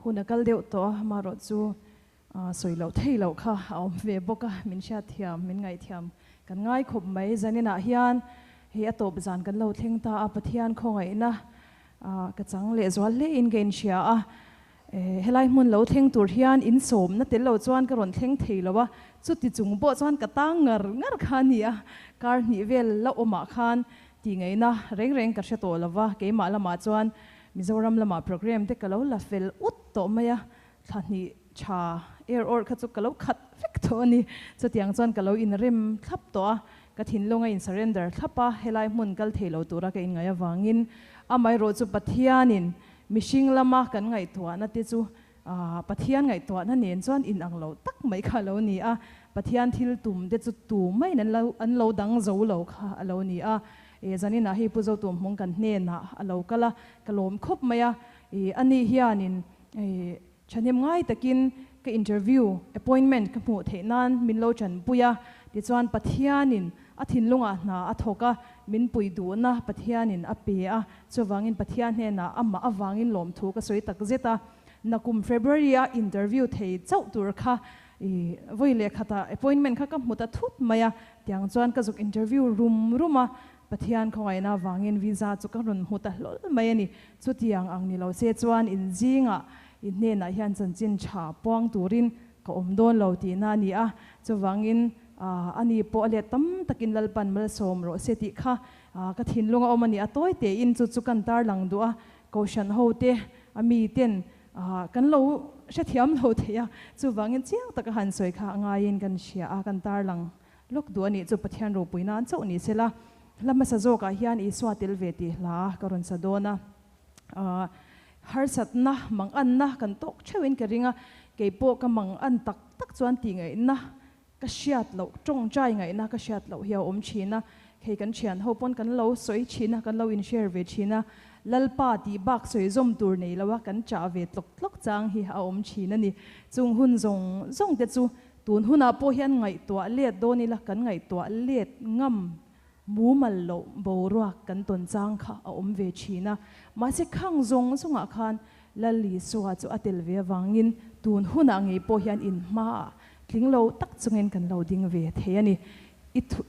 Hun a kal deuh tawh a, amaherawh chu sawi loh thei loh kha a awm ve bawk a, min hriatthiam, min ngaihthiam kan ngai khawp mai. Zaninah hian hei a tawp zan kan lo thleng ta a, Pathian khawngaihna ka chang leh zual hle in ka inhria a, helai hmun lo thleng tur hian insawmna tel lo chuan ka rawn thleng thei lo a, chuti chung pawh chuan ka tang ngar ngar kha a ni a, kar hnih vel la awmah khan tih ngaihna reng reng ka hre tawh lo va, keimah lamah chuan Mizoram lamah programme te ka lo la fel ut tawh mai a, thla hnih tha air awrh kha chu ka lo khat vek tawh a ni. Chutiang chuan ka lo inrem thlap tawh a, ka thinlung a in surrender thlap a, helai hmun kal thei lo tura ka inngaih avangin amaherawh chu Pathianin mihring lama kan ngaihtuahna te chu Pathian ngaihtuahna nen chuan inang lo tak mai kha a lo ni a, Pathian thil tum te chu tu maiin an lo an lo dang zo lo kha a lo ni a. E zaninah hei Pu Zotum hmung kan hnenah a lo kal a, ka lawm khawp mai a. E ani hianin e thahnem ngai takin ka interview appointment ka hmuh theih nan min lo tanpui a, tichuan Pathianin a thinlungah hna a thawk a, min pui duhna Pathianin a pe a, Chuvangin Pathian hnenah amah avangin lawmthu ka sawi tak zet a, nakum February a interview thei chauh tur kha i vawi leh khatah appointment kha ka hmu ta thut mai a, tiang chuan ka zuk interview rum rum a, Pathian khawngaihna avangin visa chu ka rawn hmu ta hlawl mai a ni. Chutiang ang ni lo se chuan in zingah i hnenah hian chanchin tha puang turin ka awm dawn lo tihna a ni a, chuvangin ani pawh a let tam takin Lalpan malsawm rawh se tih kha Ka thinlung a awm a ni, a tawi tein chu chu kan tarlang duh a, Kohhran ho te a mi ten kan lo hrethiam lo thei a, chuvangin chiang taka han sawi kha a ngaiin kan hria a, kan tarlang lawk duh a nih chu Pathian ropui nan chauh ni sela, hla hmasa zawkah hian Isua tel ve tih hla ka rawn sa dawn a, harsatna manganna kan tawk theuhin ka ring a, keipawh ka mangan tak tak chuan tihngaihna Ka hriat loh, tawngtai ngaihna ka hriat loh hi a awm thin a, hei kan thian ho pawn kan lo sawi thin a, kan lo in share ve thin a, Lalpa tih bak sawi zawm tur nei lo a kan chah ve tlawk tlawk chang hi a awm thin a ni. Chung hun zawng zawng te chu tun hunah pawh hian ngaihtuah let dawn ila kan ngaihtuah let ngam mumal loh boruak kan tawn chang kha a awm ve thin a, mahse khang zawng zawngah khan Lal Isua chu a tel ve avangin tun hunah ngei pawh hian in hmaah Tling lo tak chungin kan lo ding ve thei a ni. I thu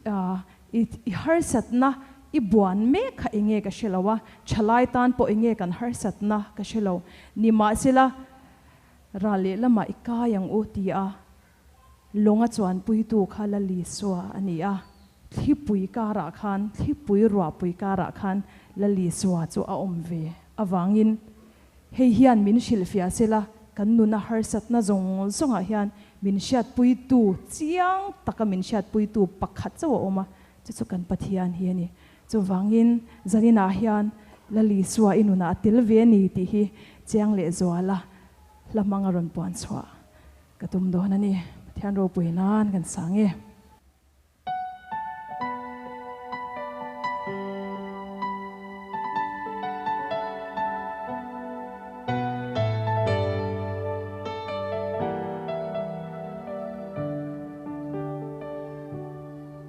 i i harsatna i buan mek kha enge ka hre lo a, thalai tan pawh enge kan harsatna ka hre lo. Nimahsela, ral lehlamah i kai ang u ti a, lawnga chuanpuitu kha la Lisua a ni a, thlipui karah khan, thlipui ruahpui karah khan la Lisua chu a awm ve avangin Hei hian min hrilhfiah sela, kan nuna harsatna zawng zawngah hian min hriatpuitu chiang taka min hriatpuitu pakhat chauh a awm a, chu chu kan Pathian hi a ni. Chuvangin zaninah hian Lal Isua i nunah a tel ve a ni tih hi chiang lehzuala hla hmanga rawn puan chhuah ka tum dawn a ni. Pathian ropui nan kan sang e.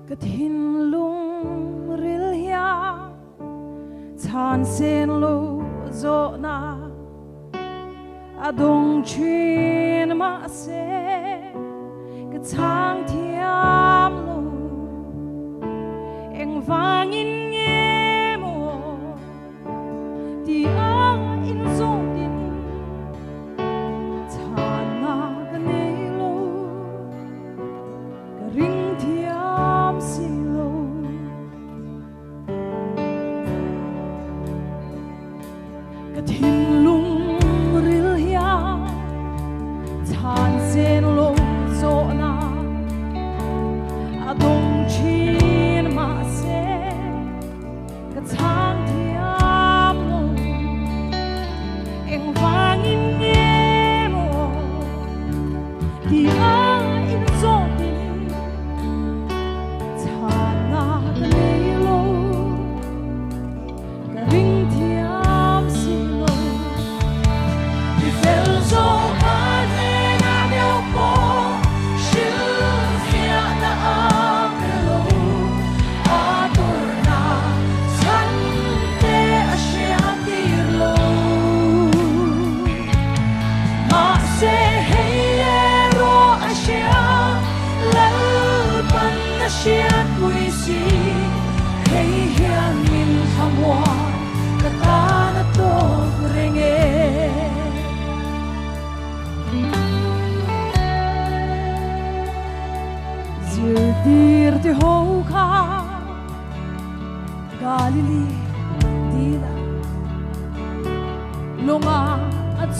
Ka thinlung ril hian chhan sen lo zawhna a dawng thin mahse ka chhang thiam lo engvangin nge maw ti a inzawtin chhanna ka nei lo ka ring thiam si lo. Ka thinlung ril hian chhan sen lo zawhna a dawng thin mahse.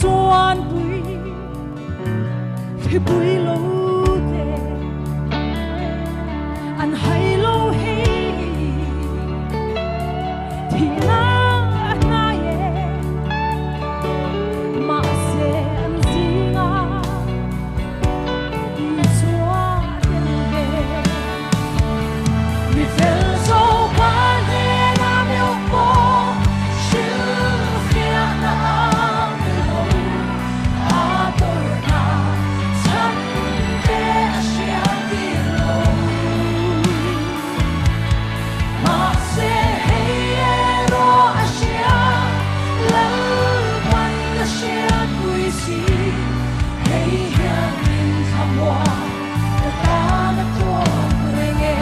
chuan pui thlipui lo te an hai lo hei thihna a hnai e mahse an zinga Isua tel ve. Mi fel zo pa hnena meuh pawh hrilhfiahna a pe lo, a tawrhna chhan te a hriattir lo. Mahse hei erawh a hria, Lalpan a hriatpui si, hei hian min thlamuah. Ka tan a tawk reng e.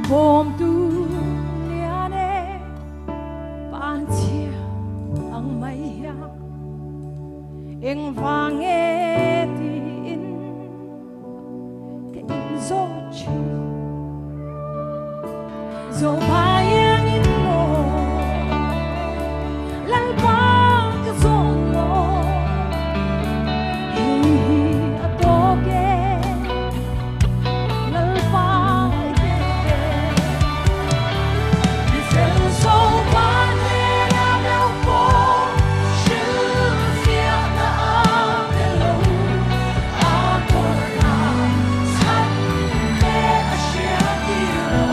Bawmtu lian e, panchhia ang mai hian. Engvang nge tiin ka inzawt thin. Zopa iangin maw Lalpa ka zawn maw Hei hi a tawk e Lalpa i tel ve. Mi fel Zopa hnena meuh pawh hrilhfiahna a pe lo, a tawrhna chhan te a hriattir lo.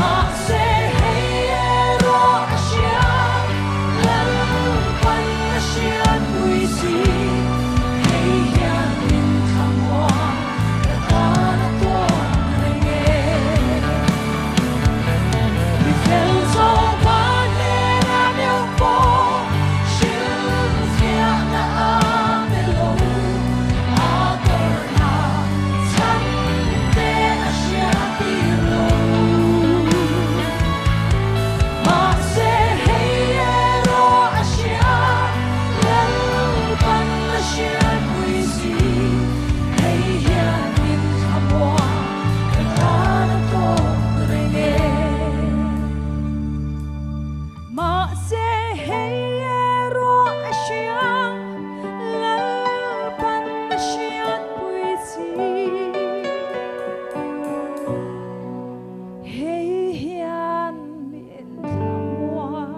Mahse hei erawh a hria, Lalpan a hriatpui si, hei hian min thlamuah ka tan a tawk reng e. Mi fel zawk a hnena meuh pawh hrilhfiahna a pe lo, a tawrhna chhan te a hriattir lo. Mahse hei erawh a hria, Lalpan a hriatpui si, hei hian min thlamuah ka tan a tawk reng e. Mahse hei erawh a hria, Lalpan a hriatpui si, hei hian min thlamuah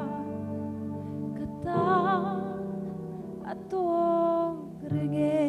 ka tan a tawk reng e.